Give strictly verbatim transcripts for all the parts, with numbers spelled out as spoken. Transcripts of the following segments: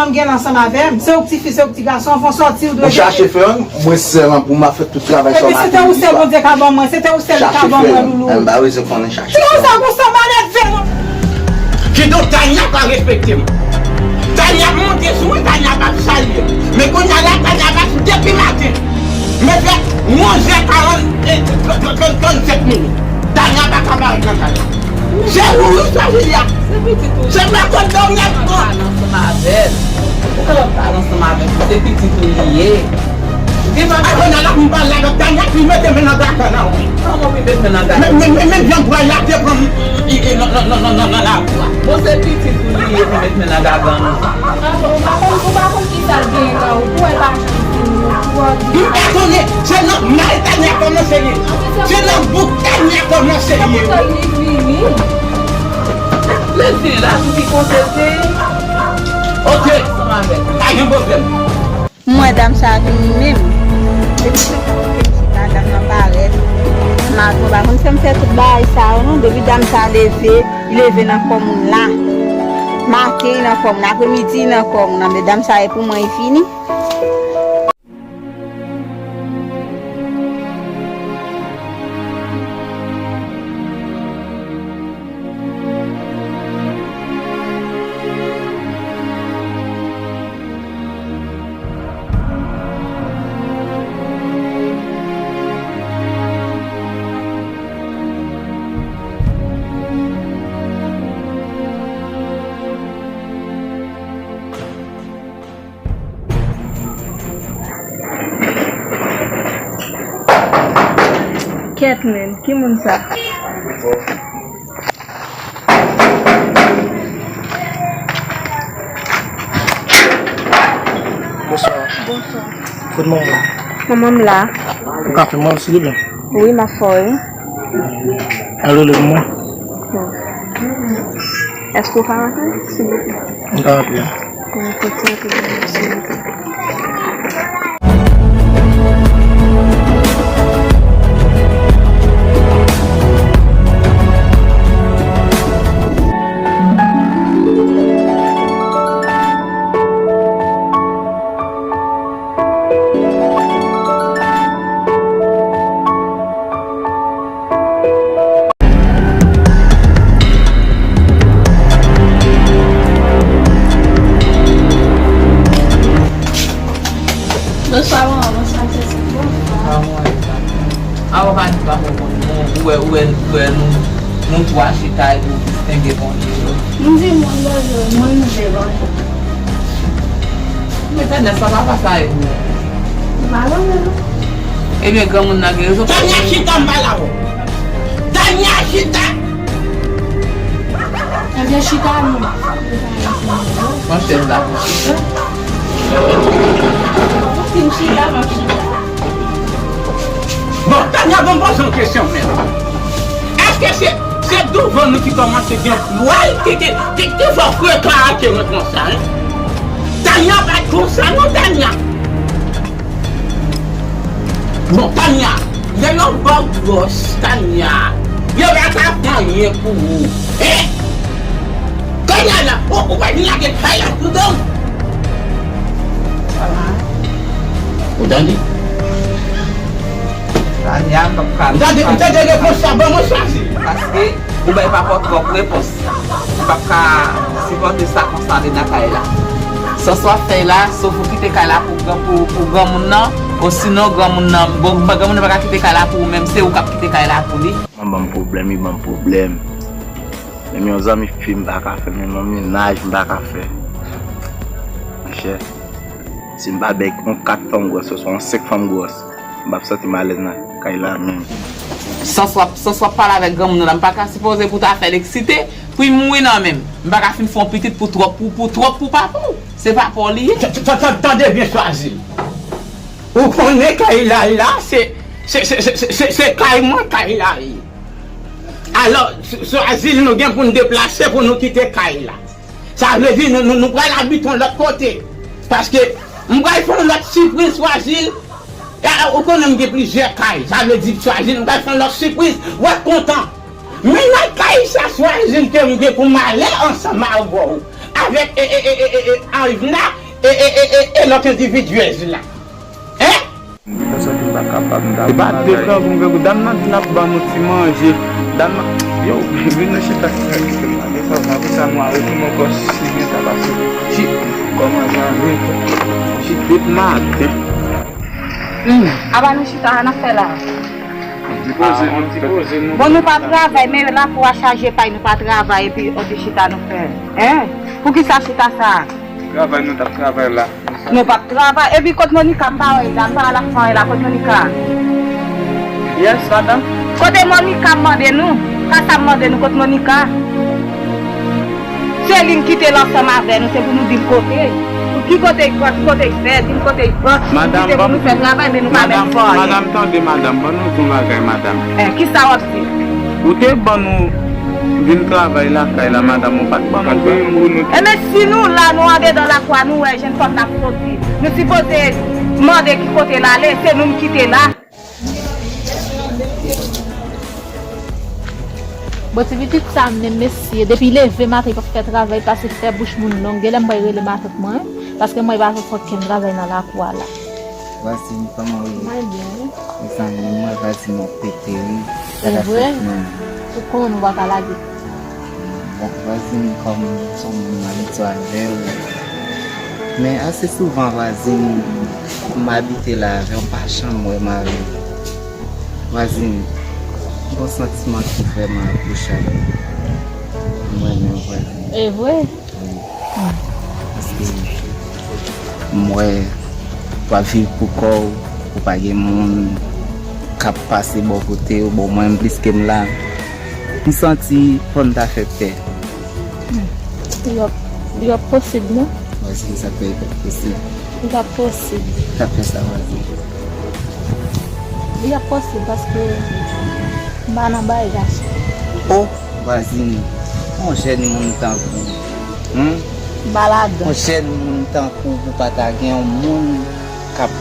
Fanm gen ansanm avè m, se ou k ti fi, se ou k ti gason, fon sòti ou dwe. Mwen chache frè m, mwen sèl an pou m ap fè tout travay sa w mache. Epi se te ou sèl Bondye ka ban mwen, se te ou sèl li ka ban mwen, Loulou. Mwen pa bezwen konnen chache frè m. Kidonk, Tania pa respekte m. Tania monte sou mwen, Tania pa salye m. Men kounye a la, Tania pa sou depi maten. Men fè onz è karant, e, trant, trant, trant sèt minit. Tania pa ka parèt nan kay la. Se ou wi, Swazilia. Se pitit ou li ye. Se pa kòd dòmi ak kòd. Ansanm avè l. Ou ka ap pale ansanm avè l. Se pitit ou li ye. Ou gen dwa. Akounye a la, m pale avèk Tania, pi mete men nan gaga nan wi. Kòman pi mete men nan gaga? Men, men, men, men jan pral la te pran m, i, i, nan, nan, nan, nan, nan, nan lakou a. Bon, se pitit ou li ye, pi mete men nan gaga nou. Ou pa konn, ou pa konn ki sa l genyen nan ou, pou wè l pa janm fini, pou wè l. M pa konnen, se nan mal Tania kòmanse ye. Se nan bouk Tania kòmanse ye. Lè l vini la, pou ki kote l te ye. Ok. Ansanm avè l. Pa gen pwoblèm. M wè dam sa vini menm. Depi se kote m chita, dam nan parèt. M ap, m pa konn fè m fè tout bagay sa yo non. Depi dam sa leve, li leve nan kò moun la. Maten, li nan kò moun. Apremidi, li nan kò moun. Anben dam sa e pou mwen, li fini. Kèt menm, ki moun sa? Bonswa. Bonswa. Kote manman w? Manman m la. Ou ka fè m yon silvouplè? Wi, m ap fè w. Alo, lè pou mwen. Bon. Èske w ka rantre, silvouplè? M ka rantre. Bon, kote w te gen, silvouplè? Bonswa manman, bonswa tèt. Bonswa. Awo pa di pa fò konn non. Ou wè, ou wè, ou wè nou, nou twa chita epi ou distenge Bondye yo. M di moun bonjou, moun di bonjou. Men Tania, sa pa pase avèk nou. M pa konnen non. Ebyen, granmoun nan gen rezon. Tania chita, m pale avè w. Tania chita. Ebyen, chita non. Pran chèz la pou chita. Si m chita, m ap chita. Bon, Tania, bon, poze yon kesyon menm. Èske se, se douvan nou ki kòmanse gen pwal ki, ki, ki, ki fè w kreye karakè mwen konsa, en? Tania pa t konsa non, Tania. Bon, Tania, lè yo ba w gwòs, Tania, yo pa ka fè anyen pou ou. En? Kounye a la, ou, ou pa vin lage kay la pou dan. Ou tande? Tania p ap ka. Ou tande, ou tande repons sa, ban mwen chwazi. Paske ou bay papa w twòp repons. Li p ap ka sipòte sa konsa andedan kay la. Sans w ap fè la, sof ou kite kay la pou, pou, pou granmoun nan, osinon granmoun nan, bon, granmoun nan pa ka kite kay la pou ou menm, se ou k ap kite kay la pou li. Ban m pwoblèm, li ban m pwoblèm. Menm yon zanmi fi m pa ka fè, menm yon mennaj m pa ka fè. Monchè, si m pa bèk yon kat fanm gwòs, oswa yon senk fanm gwòs, m p ap santi m alèz nan kay la menm. Sans w ap, sans w ap pale avèk granmoun nan la, m pa ka sipoze pou ta fè l eksite, pou l mouri nan men m. M pa ka fin fè yon pitit pou twòp, pou, pou twòp pou papa w. Se papa w li ye. T-, t-, t-, t-, tande byen, Chwazi. Ou konnen kay la, la, se, se, se kay mwen, kay la ye. Alò, Ch-, Chwazi, nou gen pou n deplase pou nou kite kay la. Sa vle di nou, nou, nou pral abite yon lòt kote. Paske m pral fè yon lòt sipriz, Chwazi. A, ou konnen m gen plizyè kay. Sa vle di, Chwazi, m pral fè yon lòt sipriz. W ap kontan. Men nan kay sa, Chwazi, ke m gen pou m ale ansanm avè w. avèk e, e, e, e, e, e, Arivna e, e, e, e, e lòt endividyèz la. Hein? Paske m pa kapab, m ta... E pa de travay. Kangoumè, dam nan di l ap ban nou ti manje. Dam nan, yo, vin nou chita. Apre sa, nou a retounen ankò si gen sa pase. Chit, kòman sa ye? Chit depi maten. Hmm. Apa nou chita, sa n ap fè la? Ti poze nou, ti poze nou. Bon, nou pa travay, men lakou a chaje pay, nou pa travay, epi on ti chita nou fè. Hein? Poukisa chita sa? Travay nou t ap travay la. Nou p ap travay. Epi kot Monica, m pa wè l la, m pa wè l ap fè anyen la, kot Monica? Yes, madanm. Kote Monica, m mande nou? Sa sa m mande nou, kot Monica? Se li m kite l ansanm avè nou, se pou nou di l kote. Ki kote l pran, ki kote l fè, di m kote l pran. Madanm, se pou nou fè travay, men nou pa menm fè anyen. Madanm, tande, madanm, ban nou di yon bagay, madanm. Eh, kisa w ap di? Ou te ban nou vin travay lakay la, madanm, ou pa t ban nou vin. Enben, si nou la, nou andedan lakou a, nou wè jèn fanm n ap soti. Nou sipoze mande ki kote l ale, se nou m kite la. Bon, ti pitit sa a menm, mesye, depi leve maten, li p ap fè travay, pase fè bouch moun long. Genlè m pral rele matant mwen, paske mwen pa fè okenn travay nan lakou a la. Vwazin, kòman w ye? Mwen byen, wi. Mezanmi, mwen vwazin mwen pete, wi. Sa ka fèt menm. Ou konnen nou pa ka lage. Bon, vwazin, kòm se yon moun m abitye avè l, men ase souvan, vwazin, m abite la avè w, m pa janm wè mari w. Vwazin, m gon santiman ki vrèman apwochab. M renmen w, vwazin. E vre? Wi. Paske m wè w ap viv pou kò w, ou pa gen moun k ap pase bò kote w. Bon, mwen menm, pliske m la, m santi fò n ta fè pè. Li ap, li ap posib, non? Vwazin, sa k fè li p ap posib? Li p ap posib. Sa k fè sa, vwazin? Li ap posib paske m pa nan bagay gason. O, vwazin, yon jèn moun tankou w, hmm? M pa ladan. Yon jèn moun tankou w, pou pa ta gen yon moun k ap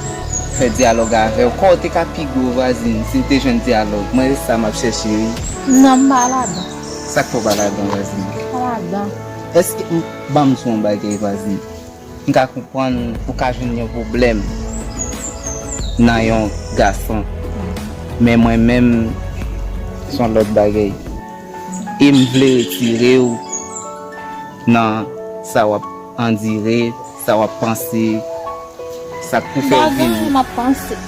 fè dyalòg avè w. Kò w te ka pi gwo, vwazin, si w te jwenn dyalòg. Mwen, se sa m ap chèche, wi. Non, m pa ladan. Sa k fè w pa ladan, vwazin? M pa ladan. Èske, m, ban m di w yon bagay, vwazin. M ka konprann ou ka jwenn yon pwoblèm nan yon gason. Men mwen menm, se yon lòt bagay. E m vle retire w nan sa w ap andire, sa w ap panse, sa k pou fè w vini. Bagay m ap panse.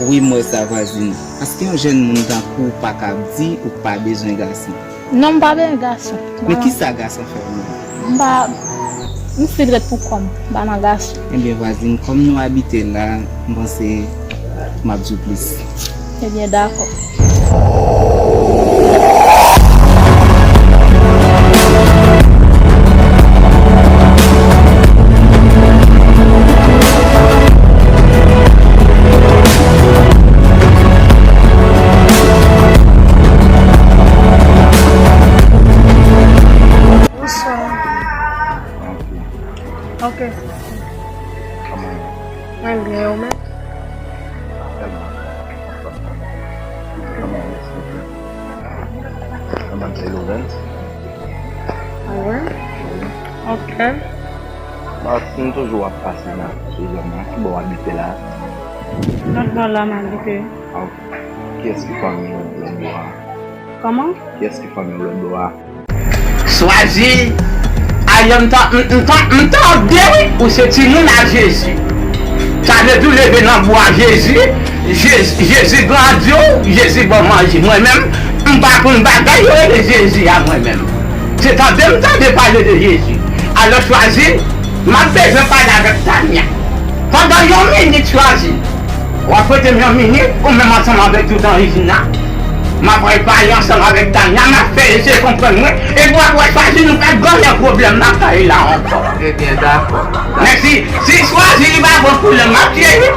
Wi, m wè sa, vwazin. Paske yon jèn moun tankou w pa ka di ou pa bezwen gason. Non, m pa bezwen gason. Men kisa gason fè w menm? M pa, m stil ret pou kò m, m pa nan gason. Ebyen, vwazin, kòm nou abite la, m panse m ap di w plis. Ebyen, dakò. Bonswa. Ok. Ok. Kòman w ye? Mwen byen, ou menm? Tèlman. Kòman w ye, silvouplè? Kòman se Louvens? Wi. Wi. Ok. Bon, si m toujou ap pase nan sou zòn nan, ki bò w abite la? Lòt bò la m abite. Ah, ok. Kiyès ki fanmi w lòt bò a? Kòman? Kiyès ki fanmi w lòt bò a? Chwazi, ayon m ta, m, m ta, m tande wi, ou se timoun a Jezi. Sa vle di w leve nan bwa Jezi, Jezi, Jezi grandi w, Jezi ba w manje. Mwen menm, m pa konn bagay yo rele Jezi a mwen menm. Se tande m tande pale de Jezi. Alò Chwazi, m ap bezwen pale avèk Tania. Pandan yon minit, Chwazi. W ap prete m yon minit, ou menm ansanm avèk tout Anjina. M ap al pale ansanm avèk Tania, m ap fè l eseye konprann mwen, epi w ap wè Chwazi nou pa t gen pwoblèm nan kay la ankò. Ebyen, dakò. Men si, si Chwazi li pa bon koulè, m ap tiye li.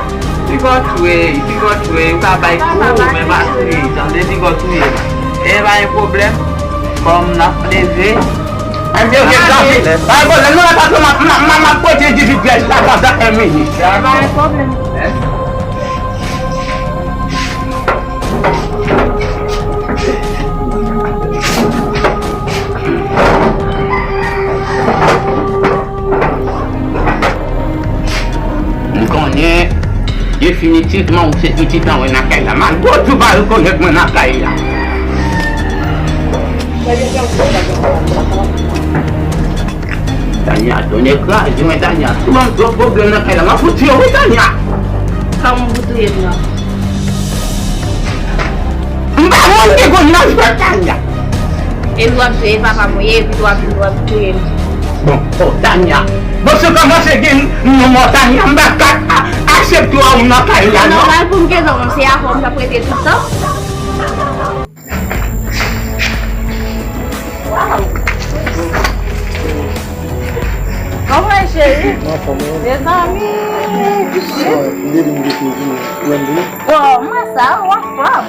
Piga w touye, piga w touye, ou ka bay kou, men pa touye, tande, piga w touye. E pa gen pwoblèm, kòm n ap leve. Ebyen, ok, tanpri. Pa gen pwoblèm, non, paske m ap, m ap, m ap, m ap pote dividiyèl la pandan en minit. Pa gen pwoblèm. Definitivman, ou se pitit an mwen nan kay la. Malgre w di w pa rekonèt mwen nan kay la. Tania, tonnè kraze mwen, Tania. Ou ban m twòp pwoblèm nan kay la. M ap fout tiye w, wi, Tania. Kòman pou touye m nan? M pa moun ki konn nan jwèt, Tania. Epi w ap touye papa m, wi, epi w ap, w ap touye m. Bon, oh, Tania. Bon, si w kòmanse gen non mò Tania, m pa ka a-, aksepte w nan kay la, non. Se nòmal pou m kenbe w, se avè w m t ap rete tout tan. Waw. Kòman w ye, cheri? Anfòm, wi. Mezanmi. Wi, m te vin gete ou, wi. Ou wè m vini? Oh, mwen sa, w anfòm.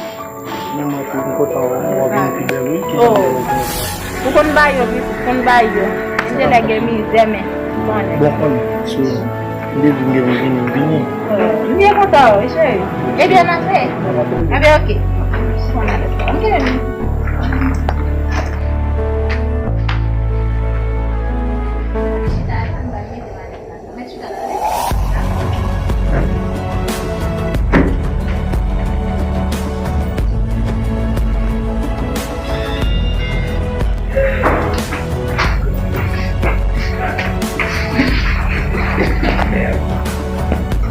Men mwen tou, m kontan wè w, w ap vin pi bèl, wi. Ki jan m te wè w konsa? Ou konn bay yo, wi, ou konn bay yo. M te lè gen mizè, men m konnen. Bon, konnen. So, m te di m gen pou vini, m vini. Oh, m byen kontan wè w, wi, cheri. Ebyen, n antre. Ebyen, oke. Bon, n ale. Oke.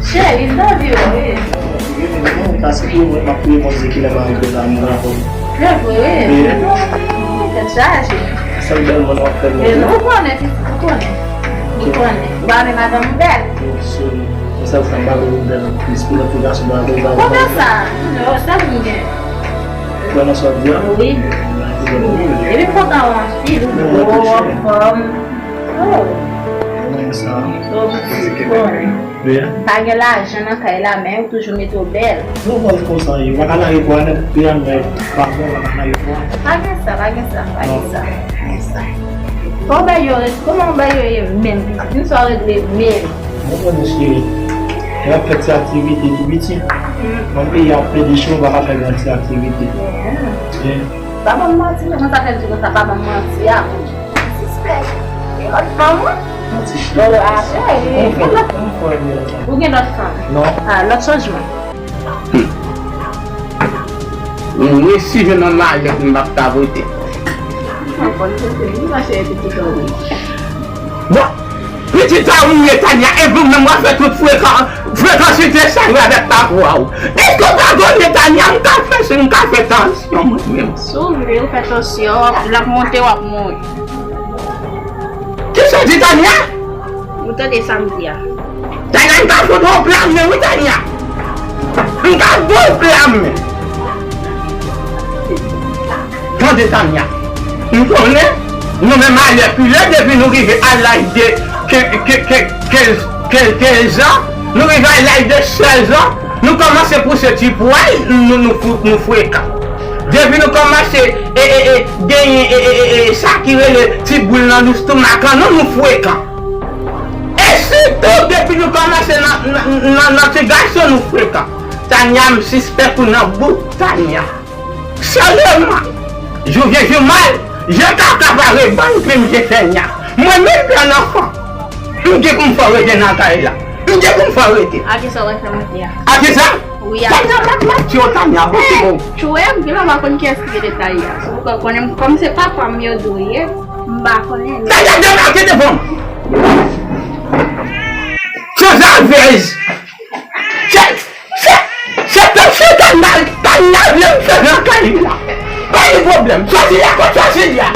Cheri, m t anvi wè w, wi. Paske pou mwen, m ap priye Bondye ki lè m a rive la, m rapò. Lè vre, wi. Wi. Tèt chaje. Sa l bèl moun w ap fè l. Ou konnen, pitit, ou konnen. Ou konnen. Ou pa wè madanm ou bèl? Mwen sa fè m pa vle bèl plis pou lòt gason pa vle ba. Kontan sa. Non, sa m gen. Ou kwè nan sa w ap di a? Wi. Epi m kontan wè w anpil. Ou gwo, ou anfòm. Oh. Mwen sa. Oh, pitit, ou konnen. Pa gen lajan nan kay la, men ou toujou mete w bèl. Non, mwen konsa ye. W pa ka lage pwa nèt, peyi a mwen pa bon, w pa ka lage pwa. Pa gen sa, pa gen sa, pa gen sa. Pa gen sa. Kòman bagay yo, kòman bagay yo ye menm, pitit? Di m sa w regle menm. Mwen konnen cheri. Lè w ap fè ti aktivite tou piti. Nan peyi a ap pede cho, w pa ka fè gran ti aktivite. Sa ban m manti, men konsa fè m di konsa, pa ban m manti a. Sispèk. E lòt fanm, wi. Manti cheri. Oh, a, cheri. Ou gen lòt fanm? Non. A, lòt chanjman. Hmm. M resi jwenn yon malèt m p ap ka vote. Bon, pitit sa ou ye, Tania, epi ou menm w ap fè tout frekan, frekansite sa yo avèk papa w. Èske w pa konnen, Tania, m ka fè, m ka fè tansyon mwen menm? Si w vle, ou fè tansyon, l ap monte, w ap mouri. Kisa w di, Tania? Ou tande sa m di a? Tania, m ka fout ou pla men, wi, Tania. M ka fout ou pla men. Tande, Tania. M konnen nou menm alè pile depi nou rive a laj de ke, ke, ke, kenz, kenz, kenz an, nou rive a laj de sèz an, nou kòmanse pouse ti pwal, nou, nou, nou frekan. Depi nou kòmanse, e, e, e, genyen, e, e, e, e, sa ki rele ti boul nan lestomak an nou, nou frekan. E sitou depi nou kòmanse nan, nan, nan, nan ti gason nou frekan. Tania, m sispèk ou nan bouk, Tania. Seryeman, jou byen jou mal, je kaka pa rebann, men m je fè nya. Mwen menm gran anfan, m gen pou m fè w rete nan kay la. M gen pou m fè w rete. A kisa w wè fè m rete a? A kisa? Wi, a. Tania, m ap, m ap tchwe w, Tania, bon, se bon. Tchwe m, gen lè m pa konn kiyès ki rete Tania. Se poukò w konnen m, kòm se papa m yo di w ye, m pa konnen. Tania, debake devan m. Sanzavèz. Se, se, se pèsonèl, Tania vle m fè nan kay la. Pa gen pwoblèm. Sòti la, kot sòti la.